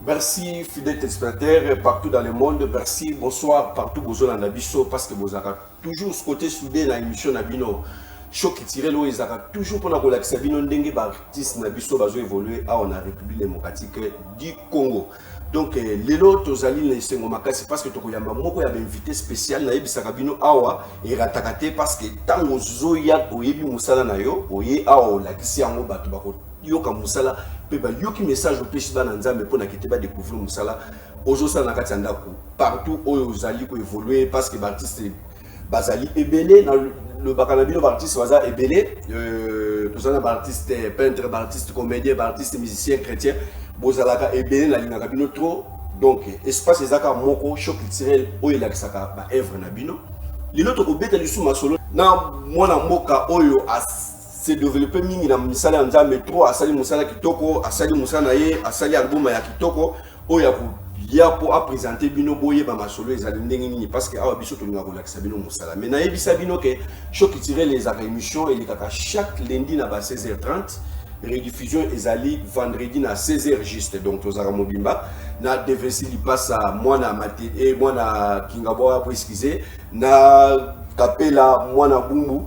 Merci, fidèles téléspectateurs partout dans le monde. Merci, bonsoir partout bozolanda biso, parce que bozalaka toujours ce côté soudé na émission na bino Show Culturel, oyo ezalaka toujours mpona kolakisa bino ndenge baartiste na biso bazo évoluer awa na République démocratique du Congo. Donc lelo tozali na esengo makasi parce que tokoyamba moko ya bainvité spécial. Nayebisaka bino, awa erataka te, parce que ntango ozoya, oyebi mosala na yo, oye awa, olakisi yango, bato bakoyoka mosala mpe bayoki message opesi bana Nzambe mpona kete badécouvrir mosala ozosala na kati ya ndako, partout oyo ozali koévoluer, parce que baartiste bazali ebele. Nalobaka na bino, baartiste baza ebele. Toza na baartiste peintre, baartiste comédien, baartiste musicien chrétien, bozalaka ebele. Nalingaka bino trop. Donc espace eza kaka moko, Show Culturel, oyo elakisaka baœuvre na bino. Lelo tokobeta lisusu masolo na mwana mboka oyo se développe mingi na misala ya Nzambe trop. Asali mosala kitoko, asali mosala na ye, asali album ya kitoko oyo ya koya mpo aprésenter bino, boyeba masolo ezali ndenge nini, parce que awa biso tolingaka kolakisa bino mosala. Mais nayebisa bino ke Show Culturel ezalaka émission elekaka chaque lundi na ba 16h30, rediffusion ezali vendredi na 16h juste. Donc tozalaka mobimba na DVC Lipasa, mwana mate e mwana Kingabwa po, excuse, na Kapela mwana Bumbu,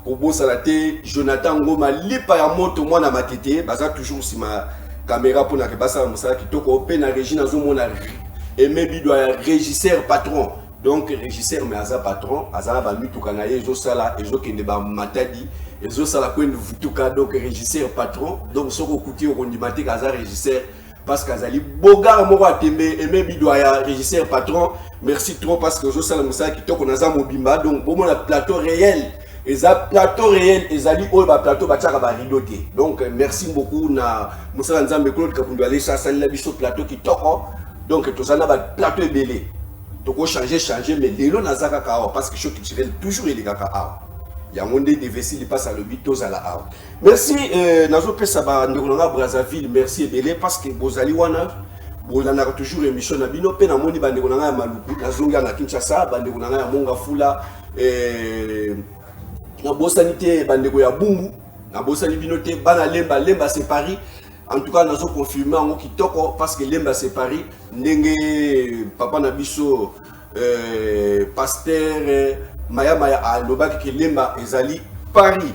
kobosana te Jonathan Ngoma, lipa ya moto, mwana Matete. Baza toujours nsima caméra mpona ke basala mosala kitoko. Mpe na régie nazomona Aimé Bidwa ya régisseur patron. Donc régisseur, mais aza patron, aza na bamituka na ye, ezosala, ezokende bamatadi, ezosala kwende vutuka. Donc régisseur patron. Donc soki okuti, okondima te aza régisseur, parce que azali bogar moko atembe. Aimé Bidwa ya régisseur patron, merci trop, parce que ozosala mosala kitoko. Naza mobimba. Donc bomona plateau réel, eza plateau réel, ezali oyo baplateau batiaka barideau te. Donc merci beaucoup na mosala Nzambe Claude Kakundu Alesa, asalela biso plateau kitoko. Donc toza na baplateau ebele, tokochange change, mais lelo naza kaka awa parce que Show Culturel toujours elekaka awa. Yango nde DVC Lipasa alobi tozala awa. Merci. Nazopesa bandeko na nga Brazzaville merci ebele, parce que bozali wana, bolandaka toujours émission na bino. Mpe namoni bandeko na ngai ya Maluku, nazongi na Kinshasa, bandeko na ngai ya Mongafula, nabosani te bandeko ya Bumbu, nabosani bino te, bana Lemba. Lemba c'est Paris. En tout cas nazo confirme yango kitoko, parce que Lemba c'est Paris. Ndenge papa na biso pasteur Maya Maya alobaki ke Lemba ezali Paris.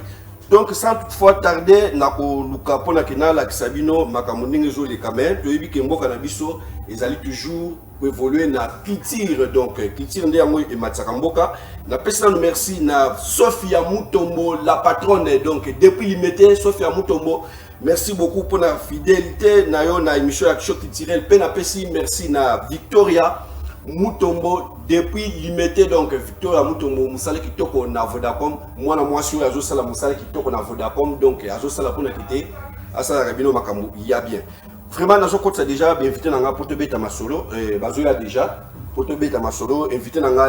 Donc sans toutefois tarder, nakoluka mpona ke nalakisa bino makambo ndenge ezoleka. Mais toyebi ke mboka na biso ezali toujours koévoluer na culture. Donc culture nde yango ematisaka mboka. Napesi nanu merci na Sophia Mutombo, la patronne, donc depuis Limete. Sophia Mutombo, merci beaucoup mpona fidélité na yo na émission ya Show Culturel. Mpe napesi merci na Victoria Mutombo depuis Limete. Donc Victoria Mutombo, mosala kitoko na Vodacom. Mwana mwasi oyo azosala mosala kitoko na Vodacom. Donc azosala mpona kite asalaka bino makambo ya bien. Vraiment nazokotisa déjà bainvité na nga mpo tobeta masolo. Bazoya déjà mpo tobeta masolo. Invité na nga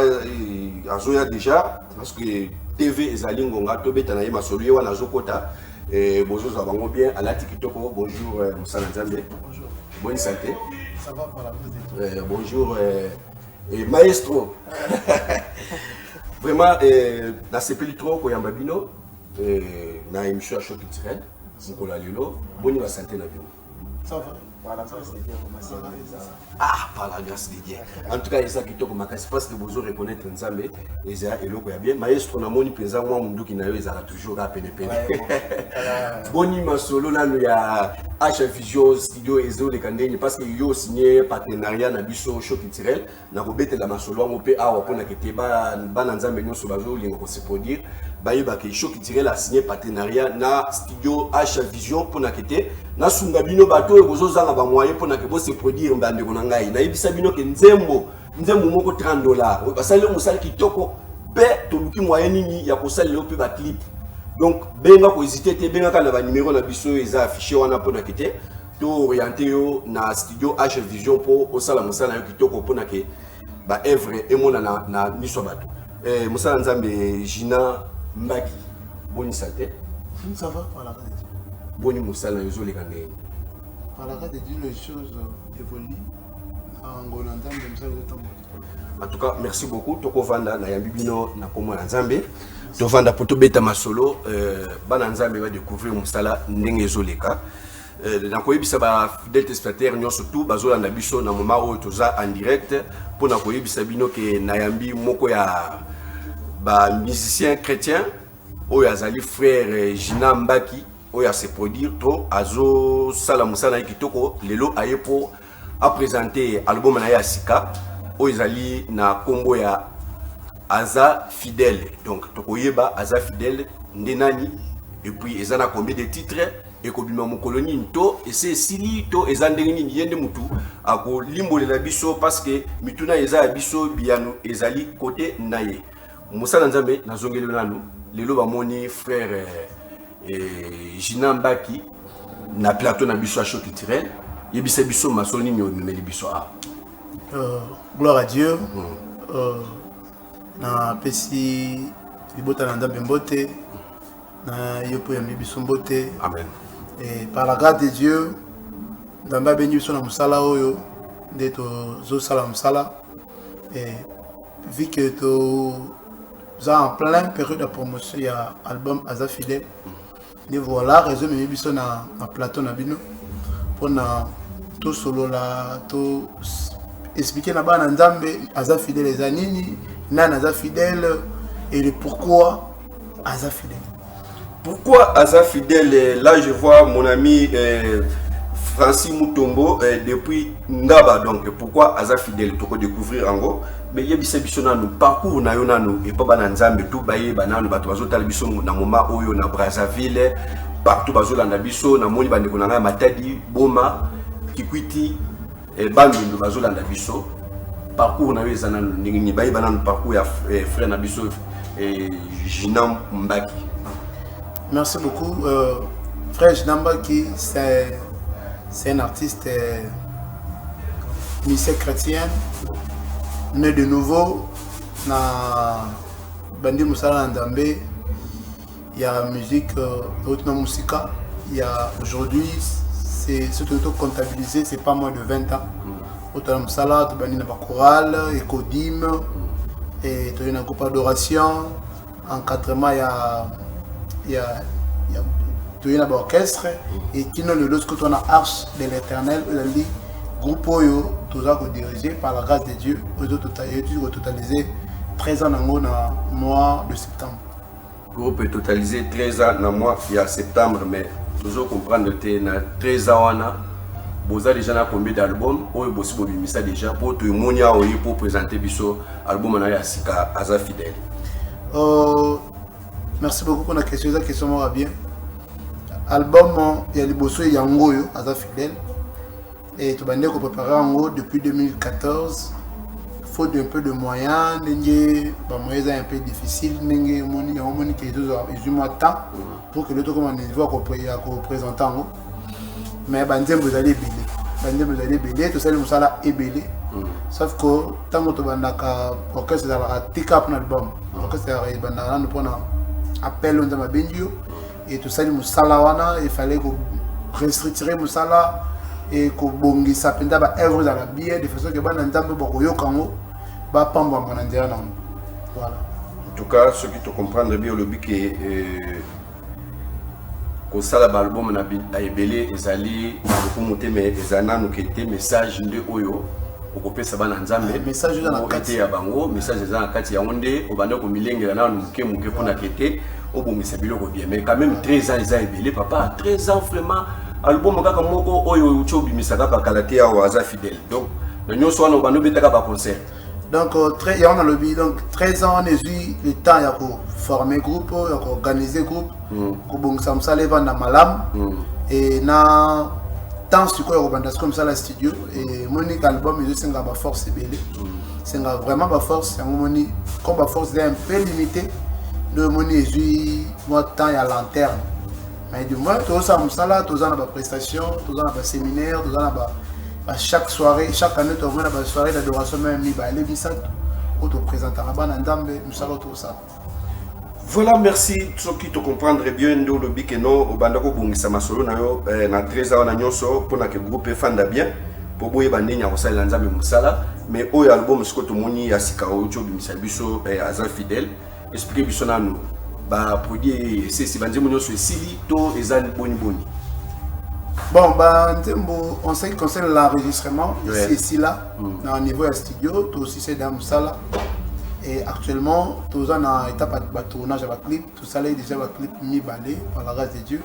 azoya déjà, parce que TV ezali ngonga tobeta na ye masolo. Ye wana azokota, bozozwa bango bien, alati kitoko. Bonjour, mosala Nzambe. Bonjour. Bonne santé? Ça va, par la grâce de Dieu. Bonjour, maestro. Vraiment nasepeli trop koyamba bino na émission ya Show Culturel mokolo ya lelo. Boni basanté na bino? Ça va. Par la grâce de Dieu, comment ça va? Ah, par la grâce de Dieu. En tout cas eza kitoko makasi, parce que bozo reconnaître Nzambe, eza eloko ya bien. Maestro, namoni mpenza mwa munduki na yo ezalaka toujours kaka penepene. Boni masolo nano ya H Vision Studio ezoleka ndenge? Parce que yo signé partenariat na biso Show Culturel. Nakobetela masolo yango mpe awa mpona kete bana Nzambe nyonso bazolinga kose produire bayebaka Show Culturel asigné partenariat na studio H Vision mpona kete nasunga bino bato oyo bozozanga bamoyen mpona ke bose produire. Bandeko na ngai, nayebisa bino ke nzembo, nzembo moko 30 $, oyo basali yo mosali kitoko, mpe toluki moyen nini ya kosalela yo mpe baclip. Donc benga, kohésiter te, bengaka na banimero na biso oyo eza affiché wana mpona kete to oriente yo na studio H Vision mpo osala mosala na yo kitoko, mpona ke baœuvre emonana na miso ya bato. Mosala Nzambe Gina Mbaki, bonisa te? Ça va, par la grâce de Dieu. Boni mosala na yo ezoleka ndenge? Par la grâce de Dieu, les choses évoluent. Ngolo Nzambe, mosala ezotambola. En tout cas merci beaucoup. Tokovanda, nayambi bino na kombo na Nzambe. Tovanda mpo tobeta masolo, bana Nzambe badécouvrir mosala ndenge ezoleka. Nakoyebisa bafidèle téléspectateur nyonso tu bazolanda biso na moment oyo toza en direct, mpona koyebisa bino ke nayambi moko ya bamusicien chrétien oyo azali frère Gina Mbaki, oyo ase produire to azosala mosala na ye kitoko. Lelo aye mpo aprésente album na ye ya sika oyo ezali na nkombo ya Aza Fidèle. Donc tokoyeba Aza Fidèle nde nani, et puis eza na combien de titres, ekobima mokolo nini, to ese esili, to eza ndenge nini. Ye nde mutu akolimbolela biso, parce que mituna eza ya biso, biyano ezali kote na ye. Mosala Nzambe, nazongeli nanu. Lelo bamoni frère Gina Mbaki na plateau na biso ya show culturel. Yebisa biso masolo nini omemeli biso awa. Gloire à Dieu. Napesi libota na Nzambe mbote, na yo mpo yambi biso mbote. Amen. Et par la grâce de Dieu, Nzambe abengi biso na mosala oyo nde tozosala mosala. Et vu que toza en plein période de promotion ya album Aza Fidèle, nde voilà raison ememi biso na plateau na bino mpona tosolola, to expliquer na bana Nzambe Aza Fidèle eza nini, nani aza fidèle et le pourquoi aza fidèle. Pourquoi aza fidèle? Là, je vois mon ami Francis Mutombo depuis Ngaba. Donc pourquoi aza fidèle, toko découvrir yango. Mais yebisa biso nanu parcours na yo nanu, epa bana Nzambe tu bayeba nanu. Bato bazotala biso na moment oyo na Brazzaville, partout bazolanda biso. Namoni bandeko na ngai ya Matadi, Boma, Kikwiti, Bandundu bazolanda biso. Parcours na yo eza nanu ndenge nini? Bayeba nanu parcours ya frère na biso Gina Mbaki. Merci beaucoup. Frère Gina Mbaki, c'est un artiste musicien chrétien, né de nouveau na bandi mosala na Nzambe ya musique na musika. Il y a aujourd'hui, c'est ce que comptabiliser, c'est pas moins de 20 ans. Otala mosala, tobandi na bachorale Ecodim et toyei na groupe adoration, encadrement ya toyei na baorchestre et kino lelo soki toza na Arche de l'Éternel, oyo ezali groupe oyo toza kodiriger par la grâce de Dieu, oyo kototaliser 13 ans nango na mois de septembre. Groupe totalisé 13 ans na mois ya septembre. Mais tozo comprendre te, na 13 ans wana boza déjà na combien d'album oyo bosi bobimisa déjà, mpo toemoni awa oye mpo présenter biso album na yo ya sika Aza Fidèle? Merci beaucoup pour la question. Eza question moko bien. Album ya liboso yango oyo Aza Fidèle, et tobandi kopréparer yango depuis 2014. Faute d'un peu de moyens, ndenge bamoyens eza un peu difficile, ndenge omoni yango, omoni ke ezwi mwa temps pour que le tokoma na niveau ya koprésente yango. Mais banzembo ezali ebele, banzembo ezali ebele, tosali mosala ebele. Sauf que ntango tobandaka orchestre, ezalaka tika mpona album. Orchestre ezalaka, ebandaka nano mpona appel oyo Nzambe abengi yo. Et tosali mosala wana, efallait korestructurer mosala e kobongisa mpenza baœuvre ezala bien, de façon ke bana Nzambe bakoyoka yango, bapambwama na nzela nango. Voilà. En tout cas, soki tocomprendre bien, olobi ke kosala baalbum na ebele ezali lokumu te, mais eza nanu ke te message nde oyo okopesa bana Nzambe. Message eza na kati. Ya bango, message eza na kati. Yango nde obanda komilengela nanu moke moke mpona ke te obongisa biloko bien. Mais quand même, 13 ans eza ebele, papa. 13 ans vraiment, album kaka moko oyo outi obimisa kaka kala te awa, Aza Fidèle. Donc na nyonso wana obanda obetaka baconcert? Donc yango nalobi, donc 13 ans wana ezwi le temps ya koformer groupe, ya koorganiser groupe, kobongisa mosala evanda malamu. E na temps sikoyo ya kobanda sikoyo mosala ya studio, emoni ka album ezosenga baforce ebele, senga vraiment baforce. Yango moni, comme baforce eza un peu limité, nde omoni ezwi mwa temps ya lanterne. Mais du moins tozosala mosala, toza na baprestation, toza na baséminaire, toza na ba chaque soirée, chaque année tomona basoirée d'adoration, même mibale, misato, oyo toprésentaka bana Nzambe mosala oyo tozosala. Voilà, merci. Soki tocomprendre bien, nde olobi ke no obanda kobongisa masolo na yo na 13 wana nyonso mpona ke groupe efanda bien, mpo boyeba ndenge ya kosalela Nzambe mosala. Mais oyo album sikoyo tomoni ya sika oyo ti obimisa biso, Aza Fidèle, explique biso nanu baproduit esesi, banzembo nyonso esili to eza boni boni? Bon, banzembo, en ce qui concerne l'enregistrement, ici, ici là, dans le niveau ya studio, tosilisi da mosala. Et actuellement toza na étape ya batournage ya baclip. Tosali déjà baclip mibale par la grâce de Dieu.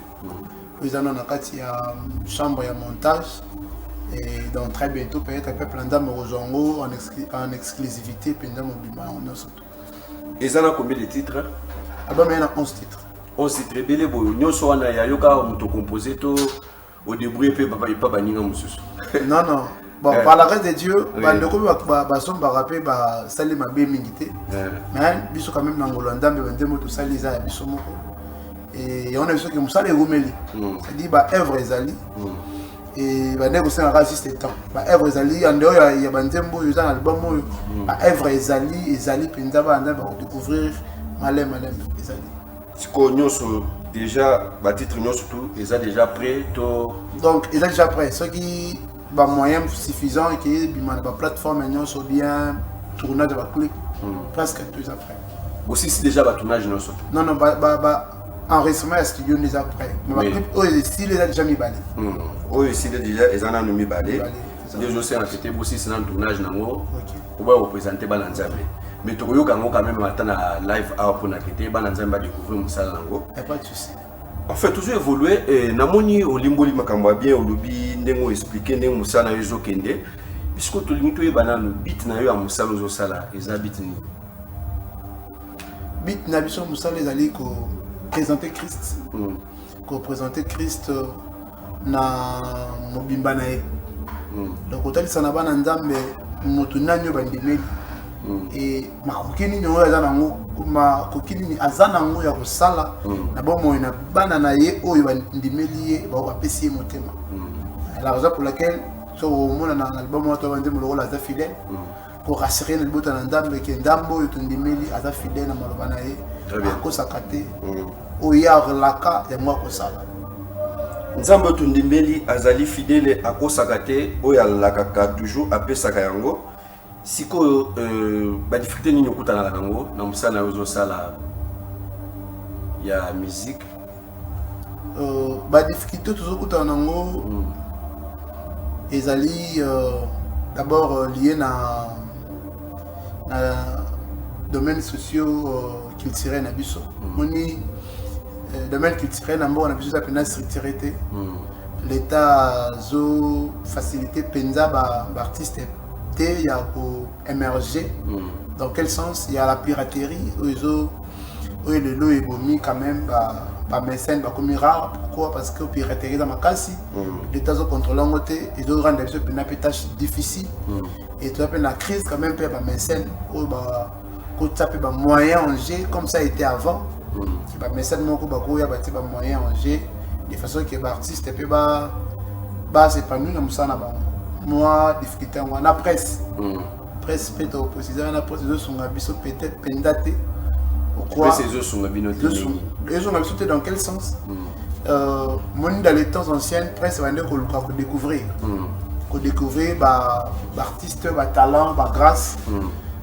Oyo eza na kati ya chambre ya montage et donc très bientôt peut-être peuple ya Nzambe kozwa yango en exclusivité mpenza, mobimba yango nyonso. Eza na combien de titres? Album eya na 11 titres. 11 titres ebele boye, nyonso wana ya yo kaka moto compose to odébrouille mpe epa baninga mosusu? Non, bon, par la grâce de Dieu, bandeko mpe basombaka mpe basali mabe mingi te, mais biso quand même na ngolo ya Nzambe, banzembo tosali eza ya biso moko. Yango na biso ke mosala erumeli, c'est-à-dire baœuvre ezali e bandeko kosengaka juste temps. Baœuvre ezali en dehors ya banzembo oyo eza na album oyo. Baœuvre ezali mpenza, bana Nzambe bakodécouvrir maleme maleme, ezali. Sikoyo nyonso déjà, batitre nyonso tout eza déjà prêt to? Donc eza déjà prêt soki bamoyen suffisant eke ebima na baplateforme nyonso, bien tournage ya baclip, presque tout eza prêt. Bosisi déjà batournage nyonso? Non, ba enregistrement ya studio nde eza prêt, mais baclip oyo esili eza déjà mibale. Oyo esili déjà eza nanu mibale. Mibale. Nde ezosenga tete bosisi nanu tournage nango po bareprésente bana Nzambe. Mais tokoyoka yango quand même ata na live awa mpona kete bana Nzambe badécouvrir mosala nango. Y a pas de souci. En fait, toujours évolué. Namoni olimboli makambo ya bien, olobi ndenge oexplike ndenge mosala na yo ezokende. Bisiko tolingi toyeba nanu but na yo ya mosala ozosala eza but nini? But na biso mosala ezali koprésente Christ, koprésente Christ na mobimba na ye. Donc kotalisa na bana Nzambe moto nani oyo bandimeli e makoki nini oyo aza nango, makoki nini aza nango ya kosala na bomoi na bana na ye oyo bandimeli ye, bao bapesi ye motema. La raison pour laquelle so omona na album wana to banzembo lokola Aza fidèle, korassurer na libota na Nzambe ke Nzambe oyo tondimeli aza fidèle na maloba na ye. Très bien. Akosaka te, oyo ye alaka yango akosala. Nzambe oyo tondimeli azali fidèle, akosaka te, oyo alakaka toujours apesaka yango. Sikoyo badifficulté nini okutanaka nango na mosala na yo ozosala ya musique? Badifficulté tozokutana nango ezali d'abord lié na domaine socio culturel na biso. Moni domaine culturel na mboka na biso eza mpenza structuré te. L'État azofacilité mpenza baartiste te ya koémerger. Dans quel sens? Il y a la piraterie oyo ezo oyo lelo ebomi quand même bamécène, bakomi rare. Pourquoi? Parce que piraterie eza makasi, l'État azocontrôle yango te, ezorendre biso mpenza mpe tâche difficile. Et toza mpe na crise quand même mpe ya bamécène oyo bakotia mpe bamoyen en jeu comme ça était avant. Bamécène moko bakoya batie bamoyen en jeu de façon ke baartiste mpe bas'épanouir na mosala na bango. Mwa difficulté yango na presse. Presse mpe toprécise wana, presse ezosunga biso peut-être mpenza te. Pourquoi? Presse ezosunga bino te ndenge? Ezosunga biso te dans quel sens? Moni, dans les temps anciennes, presse bande koluka kodécouvrir kodécouvrir baartiste, batalent, bagrâce,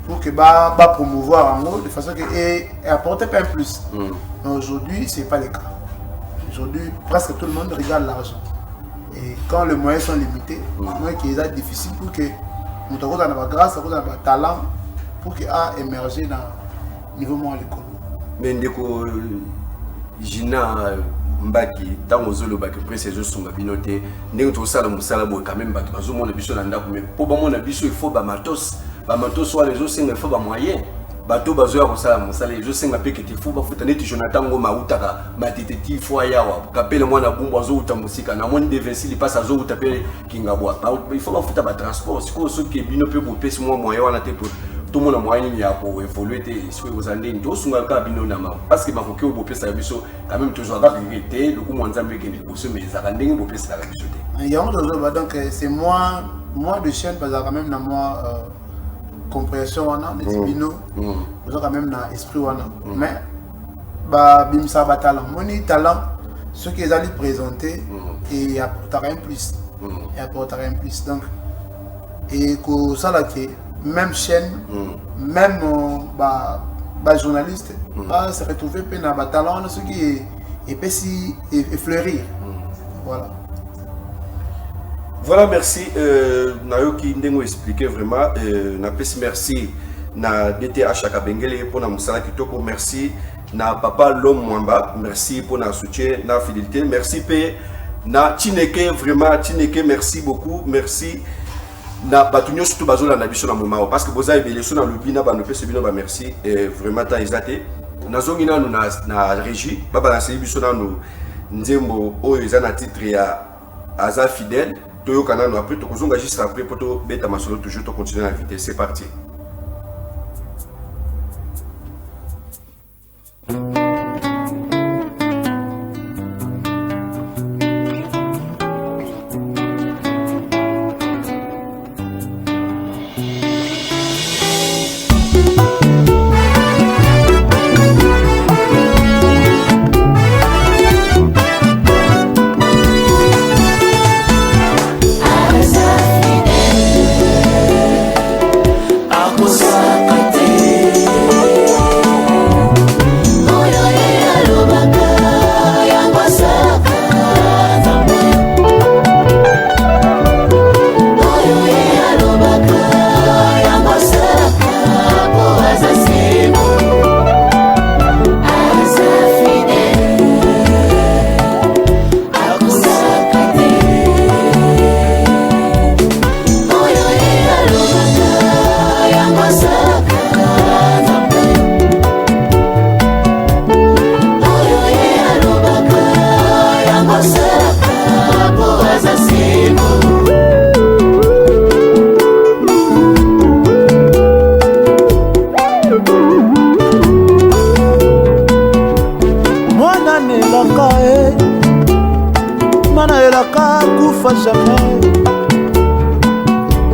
pour que ba promouvoir yango de façon que et apporter pas un plus. Mais aujourd'hui, c'est pas le cas. Aujourd'hui, presque tout le monde regarde l'argent et quand les moyens sont limités, moi qui est difficile pour que moto akozala na bagrâce, akozala na batalent pour que a émerger na niveau moko ya likolo. Mais ndeko Gina Mbaki, ntango ozolobaki presse ezosunga bino te, ndenge tozosala mosala boye, quand même bato bazomona biso na ndako, mais mpo bamona biso il faut bamatos. Bamatos wana ezosenga, il faut bamoyen. Bato bazoya kosala mosala, ezosenga mpe kete faut bafuta. Neti Jonathan Ngoma autaka Matete ti fo ayawa, Kapele mwana Bumbu azouta mosika, namoni Devinci Lipasi azouta mpe Kingabwa. Il faut bafuta batransport. Sikoyo soki bino mpe bopesi mwa moyen wana te, tomona moyen nini ya koévolue te. Soki kozala ndeni tosunga kaka bino na ma, parce que makoki oyo bopesaka biso quand même tozwaka kaka te. Lokumu ya Nzambe ekende liboso, mais ezalaka ndenge bopeselaka biso te. Yango tozoloba. Donc c'est moi de chaîne bazalaka même na moi compréhension wana neti bino oza quand même na esprit wana, mais babimisaka batalent. Moni talent soki ezali présenté et apportaka un plus, et apportaka un plus. Donc ekosala ke même chaîne, même bajournaliste ba se retrouver mpe na batalent wana soki epesi efleurir, voilà. Voilà, merci. Nayoki ndenge expliquer vraiment. Napesi merci na DTH Kabengele pour na musala kitoko. Merci na papa Lom Mwamba. Merci pour na soutien, na fidélité. Merci pe na Chineke, vraiment Chineke, merci beaucoup. Merci na bato nyonso to bazolanda biso na moment parce que boza ebele so na lobi na bando pese bino ba merci et vraiment temps eza te. Nazongi nanu na régie babalanse biso nanu nzembo oyo eza na titre ya Aza fidèle. Toyoka nanu après tokozonga juste après po tobeta masolo toujours to continuer na vitesse. C'est parti. Jamais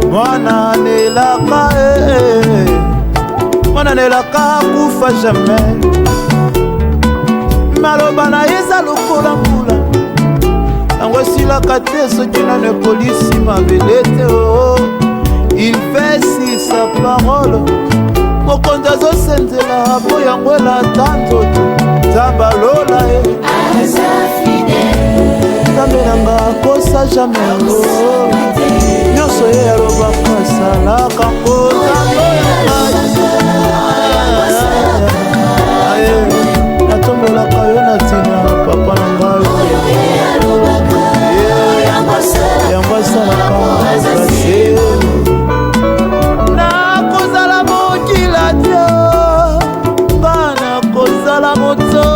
mwana nelaka mwana nelaka kufa jamais maloba na ye eza lokola mbula yango esilaka te soki nano ekolisi mabele te oh. Il fait si sa parole mokonzi azosenzela po yango elata nzoto nzambe alola ye nzambe nanga akosa jamai yango nyonso ye alobaka asalaka ngo natombolaka yo na ntina papa na ngai yango asalaka nakozala mokila te nga nakozala moto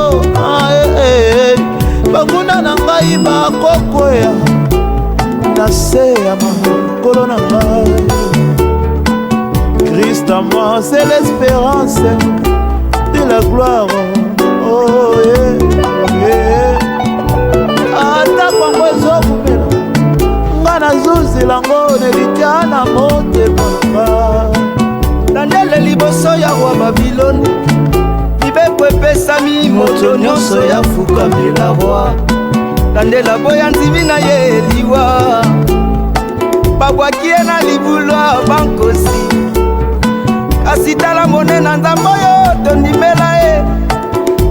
banguna na ngai bakokwea na se ya makolo na ngai. Christ en moi, c'est l'espérance de la gloire. Oh, yeah, yeah. Ata kwango ezokumela nga nazozela ngo nelikya na motema na nga. Daniele liboso ya roi Babilone, mibeko epesami moto nyonso ya fukamela roi. Daniele aboya ndimi na ye eliwa, babwaki ye na libulu ya bankosi. Kasi tala monene nzambe oyo tondimela ye,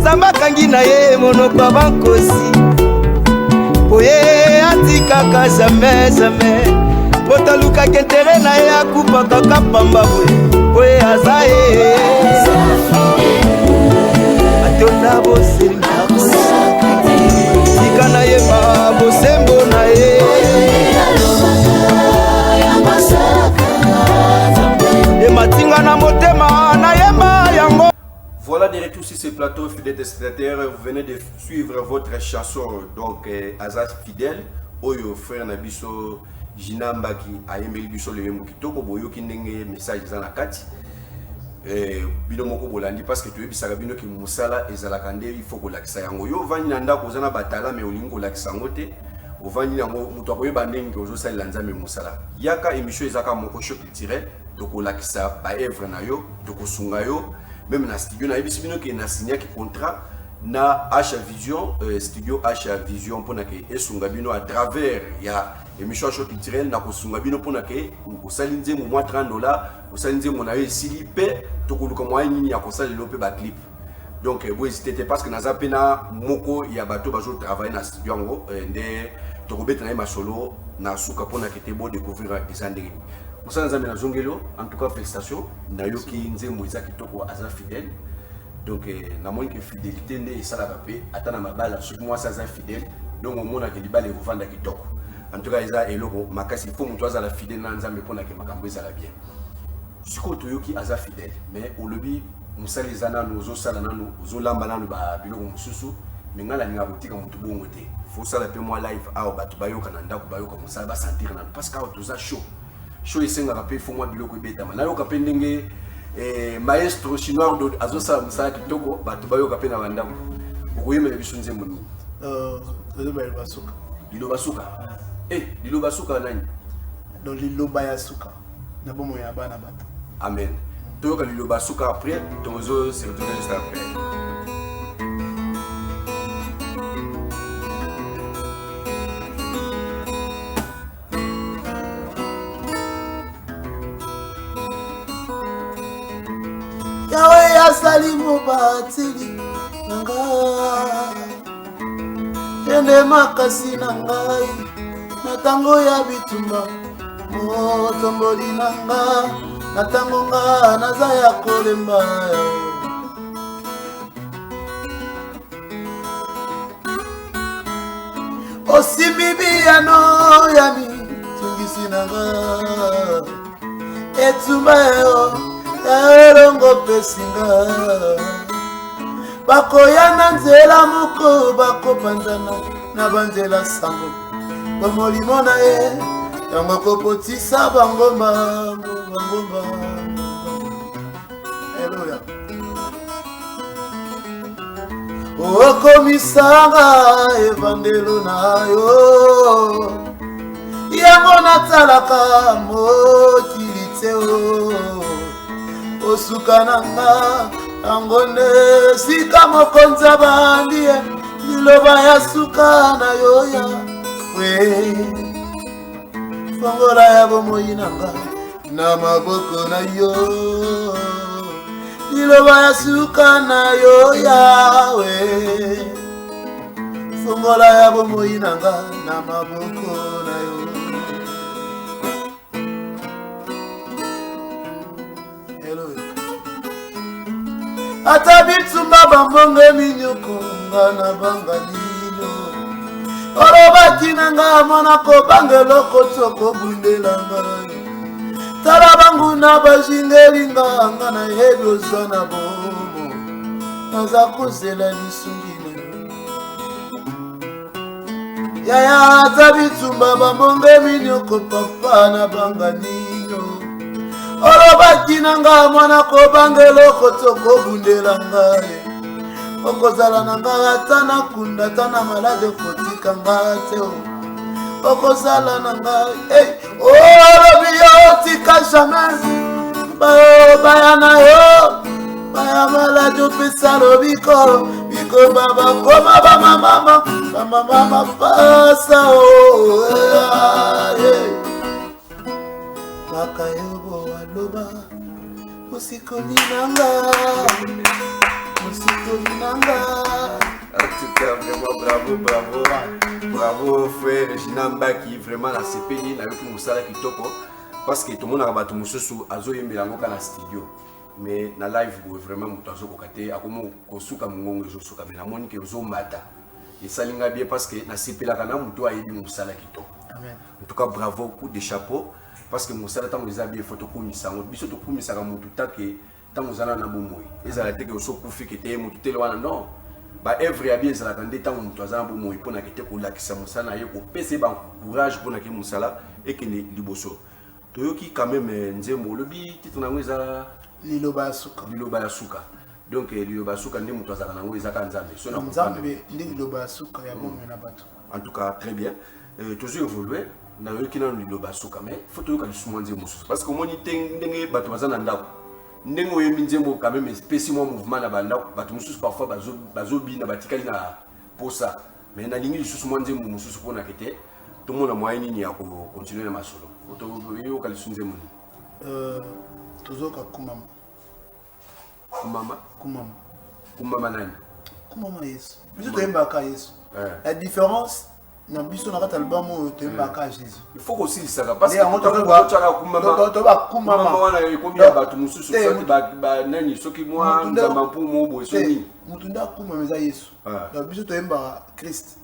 nzambe akangi na ye monoko ya bankosi. Po ye atikaka jamais jamais, moto alukaka intere na ye akufaka kaka pamba boye, po ye aza ye atonda bosembo, tika na yeba bosembo na ye. Ematinga na motema nayemba yango. Voilà de retour sur ce plateau, fidèles téléspectateurs. Vous venez de suivre votre chanson, donc Aza fidèle, oyo frère na biso Gina Mbaki ayembeli biso le yembo kitoko boyoki ndenge message eza na kati. Bino moko bolandi parce que toyebisaka bino ki musala ezalaka nde il faut kolakisa yango. Yo ovandi na ndako oza na batala mais olingi kolakisa yango te. Ovandi yango moto akoyeba ndenge ozosalela Nzambe mosala. Yaka émission ezaka moko show culturel, tokolakisa ba œuvre na yo, tokosunga yo même na studio. Nayebisi bino ke na signaki contrat na H Vision, studio H Vision mpona ke esunga bino à travers ya émission show culturel na kosunga bino mpona ke osali nzembo mwa $30, osali nzembo na yo esili mpe tokoluka moyen nini ya kosala lelo mpe ba clip. Donc bo hésiter te parce que naza mpe na moko ya bato bazo travailler na studio yango nde tokobeta na ye masolo na suka mpona kete bo découvrir eza ndenge nini. Mosala Nzambe, nazongeli yo. En tout cas, félicitation. Nayoki nzembo eza kitoko, aza fidèle. Donc namoni ke fidélité nde esalaka mpe ata na mabala. Soki mwasi aza fidèle, donc omonaka libala ekovanda kitoko. En tout cas, eza eloko makasi. Faut moto azala fidèle na Nzambe mpona ke makambo ezala bien. Sikoyo toyoki aza fidèle, mais olobi mosala eza nanu, ozosala nanu, ozolamba nanu babiloko mosusu. Me ngai nalingaka kotika motu bongo te. Faut osala mpe mwa live awa, bato bayoka na ndako, bayoka mosala, basentir nanu, parce que awa toza chaud chaud. Esengaka mpe faut mwa biloko ebetama, nayoka mpe ndenge maestro Chinois azosala mosala kitoko, bato bayoka mpe na bandako. Okoyembela biso nzembo nini? Tozoba liloba suka. Liloba suka? Liloba suka nani? Donc liloba ya suka na bomoi ya bana bato. Amen. Toyoka liloba suka, après tozo se retrouver juste après. Yawe azali mobateli na nga, ende makasi na ngai na ntango ya bitumba, motomboli na nga na ntango nga naza ya kolemba. Osimbi biyano ya mitungisi na nga, etumba yo elongo pesinga. Bakoya na nzela moko, bakopanzana na banzela sango. Bomolimo na ye yango akopotisa bangomba, bangomba. Eloya, okomisanga evandelo na yo, yango natalaka mokili te. O osuka na nga, yango nde sika mokonzi abandi ye. Liloba ya suka na yo ya we, fongola ya bomoi na nga na maboko na yo. Liloba ya suka na yo Yawe, fongola ya bomoi na nga na maboko na yo. Hello. Ata bitumba, bambonge, minyoko, nga na banga nino. Olobaki na nga: mwana, kobanga eloko, tokobundela ngai. Tala banguna bazingeli nga, nga nayebi oza na bomo, naza kozela lisungi na yo. Yaya, ata bitumba, bambonge, minyoko, papa, na banga nino. Olobaki na nga: mwana, kobanga eloko, tokobundela ngai, okozala na nga ata na kunda, ata na maladi, okotika nga te, okozala na ngai. Hey, olobi yo tika jamais baya na yo, baya maladi, opesa lobiko. Bikoma bakoma bamamama, bamama mapasa. Kaka yobo aloba: mosikoli nanga, mosikoli nanga. En tout cas, vraiment bravo, bravo, bravo frère Gina Mbaki, vraiment la CPI, nayoki mosala kitoko, parce que tomonaka bato mosusu azoyembela yango kaka na studio, mais na live boye vraiment moto azokoka te, akomi kosuka, mongongo ezosuka. Mais namoni ke ozomata, esali ngai bien, parce que nasepelaka na moto ayebi mosala kitoko. Amen. En tout cas, bravo, coup de chapeau, parce que mosala ntango eza bien, faut tokumisa yango. Biso tokumisaka motu take ntango ozala na bomoi, ezala te ke osokufi ke te motu tele wana. Non, baœuvre ya bien ezalaka nde ntango moto aza na bomoi, mpona ke te kolakisa mosala na ye, kopesa ye bacourage mpona ke mosala ekende liboso. Toyoki quand même nzembo. Olobi titre na yango eza? Liloba ya suka. Liloba ya suka. Donc liloba ya suka nde moto azalaka nango eza kaka Nzambe. So na Nzambe nde liloba ya suka ya bomoi na bato. En tout cas, très bien. Tozo évoluer. Nayoki nano liloba ya suka, mais faut toyoka lisusu mwa nzembo mosusu, parce que omoni te ndenge bato baza na ndako, ndenge oyembi nzembo quand même epesi mwa mouvement na bandako. Bato mosusu parfois bazobina, batikali na posa. Mais nalingi lisusu mwa nzembo mosusu mpona ke te tomona moyen nini ya kocontinue na masolo. Toyoka lisusu nzembo nini? Tozoka Kumama. Kumama. Kumama. Kumama nani? Kumama Yesu. Biso toyembaka Yesu. La différence na biso na kati album oyo, toyembaka Jésus. Il faut kosilisaka, parce que totyaka kumama wana, ekomi ya bato mosusu, soki banani, soki mwa nzamba mpumu boye, so nini. Motu nde akumama eza Yesu. Donc biso toyembaka Christ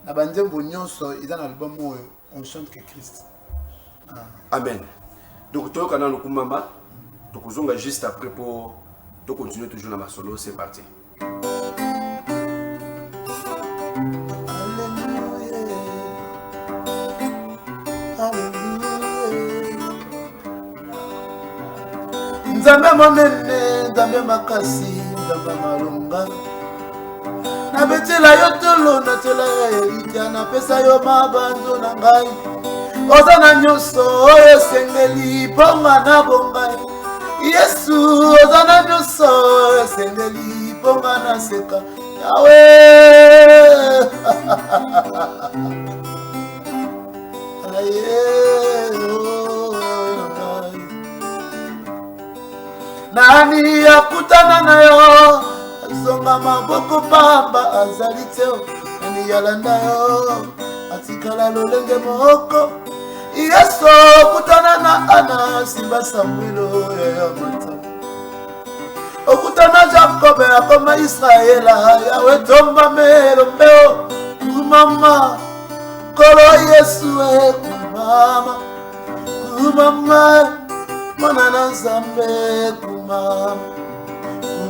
na banzembo nyonso eza na album oyo. On chante que Christ. Amen. Donc toyoka nano kumama, tokozonga juste après po tocontinue toujours na masolo. C'est parti. Alléluia. Alléluia. Nzambe monene, Nzambe makasi, Nzambe malonga, nabetela yo tolo, natela ya elikya, napesa yo mabanzo na ngai. Oza na nyonso oyo esengeli mponga na bongai. Yesu, oza na nyonso oyo esengeli mponga na seka. Yawe, aye, oh, na ngai. Nani akutana na yo azonga maboko pamba? Azali te. Nani alanda yo atikala lolenge moko? Yesu, okutana na Ana, simba Samuelo ya mata, okutana Jakobe, akoma Israela. Yawe, tombame elombeo. Kumama Nkolo Yesu e, kumama, kumama Mwana na Nzambe, kumama,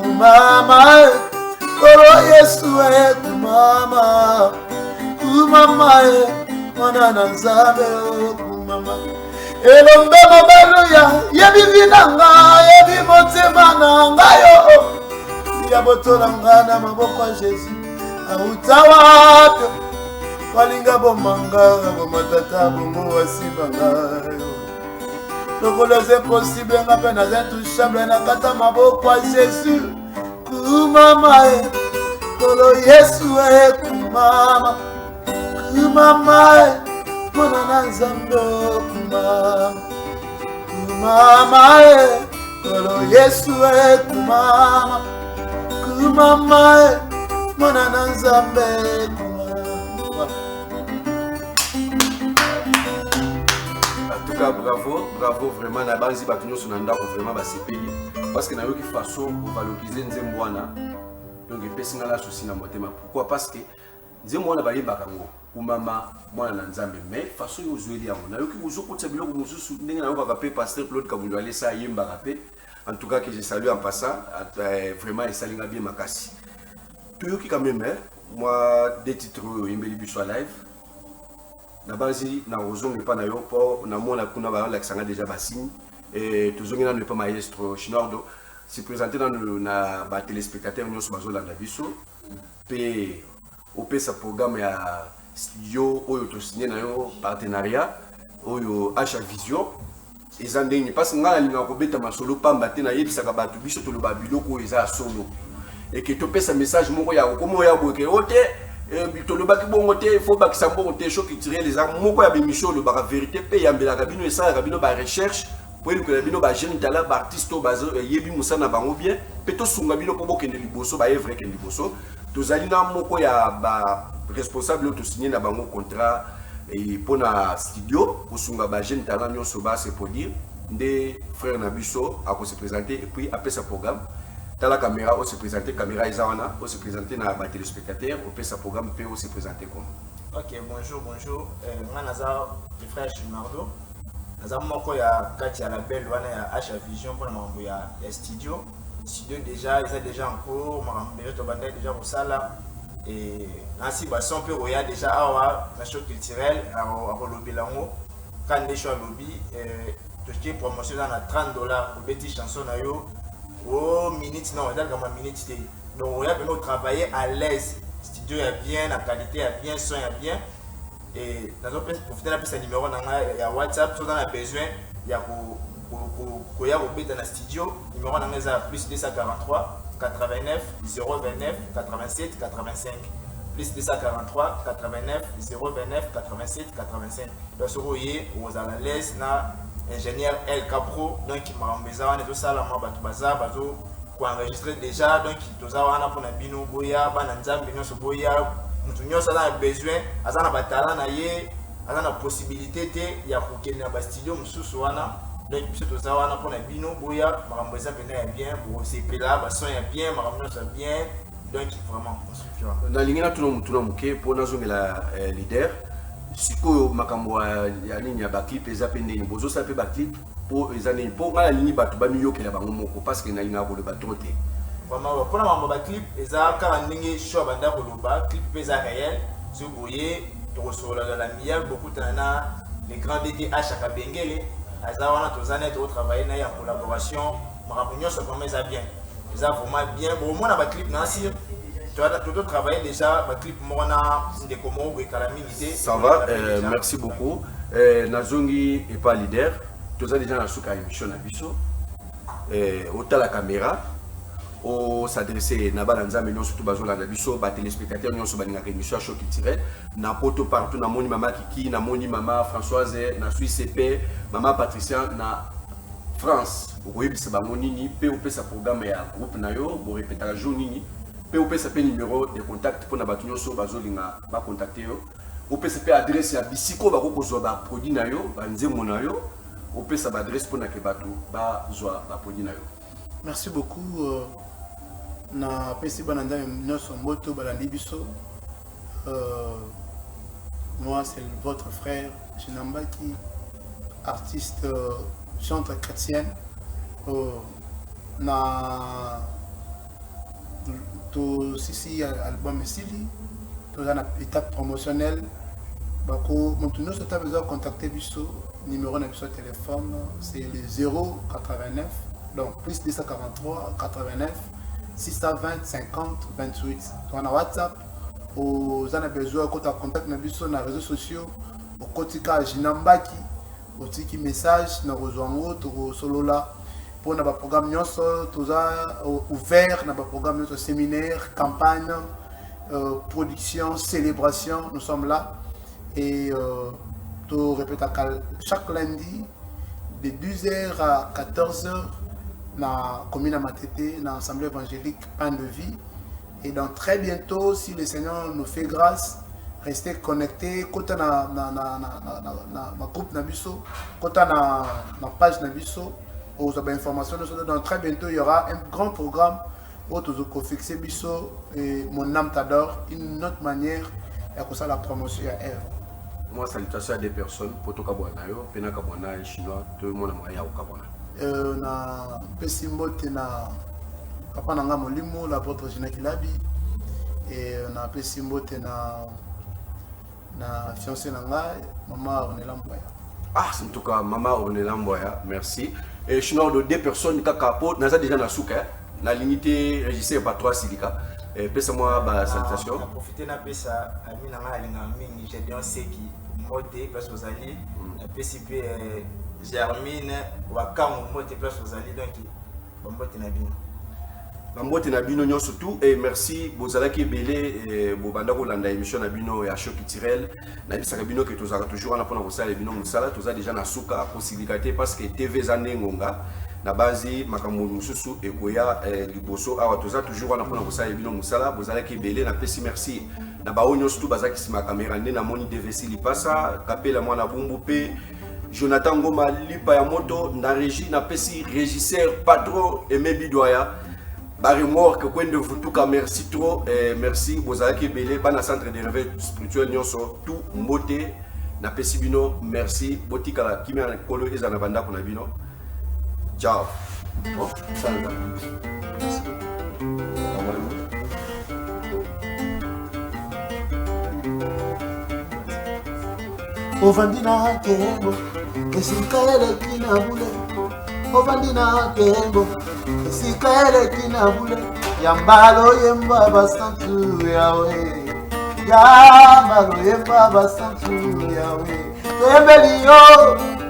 kumama Nkolo Yesu e, kumama, kumama e Mwana na Nzambe, kumama. Elombe mobaluya, yebi vie na nga, yebi motema na ngai yo ya botola nga na maboko ya Jésus. Auta wapi? Balinga bomanga, bomatata bongo, wasimba ngai lokola eza impossible. Nga mpe naza intouchable na kata maboko ya Jésus. Kumama e Nkolo Yesu e, kumama, kumama e Mwana na Nzambe, kumama, kumama e Nkolo Yesu e, kumama, kumama e Mwana na Nzambe, kumama. En tout cas, bravo, bravo vraiment. Na banzi bato nyonso na ndako vraiment basepeli, parce que nayoki façon ovalorize nzembo wana. Donc epesi nga na souci na motema. Pourquoi? Parce que nzembo wana bayembaka yango, kumama Mwana na Nzambe, mais façon oyo ozweli yango, nayoki ozokotisa biloko mosusu, ndenge nayokaka mpe pasteur Claude Kabundu Alesa ayembaka mpe. En tout cas, que je salue en passant. Vraiment esali nga bien makasi. Toyoki quand même, hein, mwa deux titres oyo oyembeli biso ya live. Nabanzi na kozonga epa na yo mpo namona kuna balakisa nga déjà basigne. Tozongi nano epa maestro Chinordo. Se présente nano na batéléspectateur nyonso bazolanda biso, mpe opesa programme ya studio oyo tosigne na yo partenariat oyo, H Vision, eza ndenge. Parce ngai nalingaka kobeta masolo pamba te. Nayebisaka bato, biso toloba biloko oyo eza ya solo, eke topesa message moko ya kokoma oyo ya boye ke o te, tolobaki bongo te, faut bakisa mbongo te. Show culturel eza moko ya bémission olobaka vérité mpe eyambelaka bino, esalaka bino barecherche po elukela bino bajeune talent, baartiste oyo bayebi mosala na bango bien, mpe tosunga bino mpo bokende liboso, baevre ekende liboso. Tozali na moko ya baresponsable oyo tosigne na bango contrat mpona studio, kosunga bajeune talent nyonso base produire. Nde frère na biso akose présenter et puis apesa programme. Tala caméra, ose présenter. Caméra eza wana. Ose présenter na batéléspectateur, opesa programme mpe ose présenter comme. Ok, bonjour, bonjour. Nga naza le frère Chinardo, naza moko ya kati ya label wana ya H Vision mpona makambo ya studio. Studio déjà eza déjà en cours, makambo déjà tobandaki déjà kosala et nasi bason mpe koya déjà awa na show culturel akolobela yango. Ka nde show alobi, totie promotion eza na 30 $. Obeti chanson na yo o minute, non, eza likambo ya minute te. Donc oya mpena otravailler à l'aise, studio ya bien, na qualité ya bien, son ya bien. Et nazoprofite napesa numéro na ngai ya WhatsApp. Soki oza na besoin ya koya kobeta na studio, numéro na ngai eza plus 243 89 029 87 85, plus 243 89 029 87 85. Donc soki oye, okozala l'aise na ingénieur LK Pro. Donc makambo eza wana, ezosalama, bato baza bazo. Koenregistre déjà, donc toza wana mpona bino. Boya, bana Nzambe nyonso, boya. Moto nyonso aza na besoin, aza na batalent na ye, aza na possibilité te ya kokende na bastudio mosusu wana. Donc biso toza wana mpona bino. Boya, makambo eza mpena ya bien, bosepela, bason ya bien, makambo nyonso ya bien. Donc vraiment, on suki wana. Nalingi natuna motuna moke mpo nazongela leader. Sikoyo makambo ya nini, ya baclip, eza mpe ndeni? Bozosala mpe baclip mpo eza nini? Mpo ngai nalingi bato bamiyokela bango moko, parce que nalingaka koloba trop te. Vraiment, mpona makambo baclip, eza kaka ndenge show banda koloba. Clip mpe eza réel. So boye tokosolola na miyal, bokutana na le grand DT H Kabengele, aza wana, toza na ye, tokotravaille na ye en collaboration. Makambo nyonso vraiment eza bien, eza vraiment bien. Bomona baclip na sir, tototravaille déjà baclip moko na ndeko moko boye, kala mingi te. Ça va, merci beaucoup. Nazongi epa leader. Toza déjà na suka ya émission na biso. Otala caméra, os'adresse na bana Nzambe nyonso to bazolanda biso, batéléspectateur nyonso balingaka émission ya show culturel na poto partout. Namoni mama Kiki, namoni mama Françoise na Suisse, mpe mama Patricia na France. Okoyebisa bango nini, mpe opesa programme ya groupe na yo, borepetaka jour nini, mpe opesa mpe numéro de contact mpona bato nyonso bazolinga bacontacte yo. Opesa mpe adresse ya bisika oyo bakoki kozwa baproduit na yo, banzembo na yo. Opesa baadresse mpona ke bato bazwa baproduit na yo. Merci beaucoup. Napesi bana Nzambe nyonso mbote balandi biso. Moi, c'est votre frère Chinambaki, artiste, chantre chrétienne. Na tosisi album, esili, toza na étape promotionnelle. Bako moto nyonso ata besoin contacter biso, numéro na biso ya téléphone, c'est le 089, donc plus 243 89 620 50 28. Toza na WhatsApp. Oza na besoin okota contact na biso na réseaux sociaux, okoti kaka Gina Mbaki, otiki message na kozwa yango, tokosolola mpona baprogramme nyonso. Toza ouvert na baprogramme nyonso: séminaire, campagne, production, célébration, nous sommes là. Et to répétaka chaque lundi de 12h à 14h na commune à Matete, na assemblée évangélique Pain de Vie. Et donc très bientôt, si le Seigneur nous fait grâce, restez connectés, kota na groupe na biso, kota na page na biso, ozwa bainformation nyonso. Donc très bientôt, il y aura un grand programme oyo tozokofixe biso et Mon âme t'adore, une autre manière ya kosala promotion ya œuvre. Moi, salutation à des personnes po tokabwana na yo mpe nakabwana na chinois, tomona moyen ya kokabwana. Na pesi mbote na papa na nga molimo, l'apôtre Gina Kilabi, et napesi mbote na fiancé na ngai, mama Ornela Mbwaya. Ah, en tout cas, mama Ornela Mbwaya, merci. Et chinois, de deux personnes kaka po naza déjà na suka, hein. Nalingi te régisseur pa trois silika. Pesa moi ba salutation. Na profite napesa ami na ngai alingaka mingi, Gédéon Seki, mbote place ozali. Napesi mpe Germine Wakango mbote place ozali. Donc bambote na bino. Bambote na bino nyonso tout et merci. Bozalaki ebele, bobanda kolanda émission na bino ya show culturel. Nayebisaka bino ke tozalaka toujours wana mpona kosala bino mosala. Toza déjà na suka, kosilika te parce que TV eza nde ngonga na bazi, makambo mosusu ekoya liboso. Awa toza toujours wana mpona kosala bino mosala. Bozalaki ebele, napesi merci na baoyo nyonso tu bazalaki nsima ya kamera, nde namoni DVC Lipasa, Kapela Mwana Bumbu mpe Jonathan Ngoma Lipa ya moto na régie. Napesi régisseur patron Aimé Bidwaya, baremorque Kwende Vutuka, merci trop, merci. Bozalaki ebele, bana centre de réveil spirituel nyonso tout, mbote napesi bino, merci. Botikala kimia na Nkolo, eza na bandako na bino. Ciao. Bon, sala. Merci beaucoup. Normalement. Ovandi na nkembo, esika eleki na bule. Ovandi na nkembo, esika eleki na bule. Yamba loyemba basantu Yawe, yamba loyemba basantu Yawe, toyembeli yo.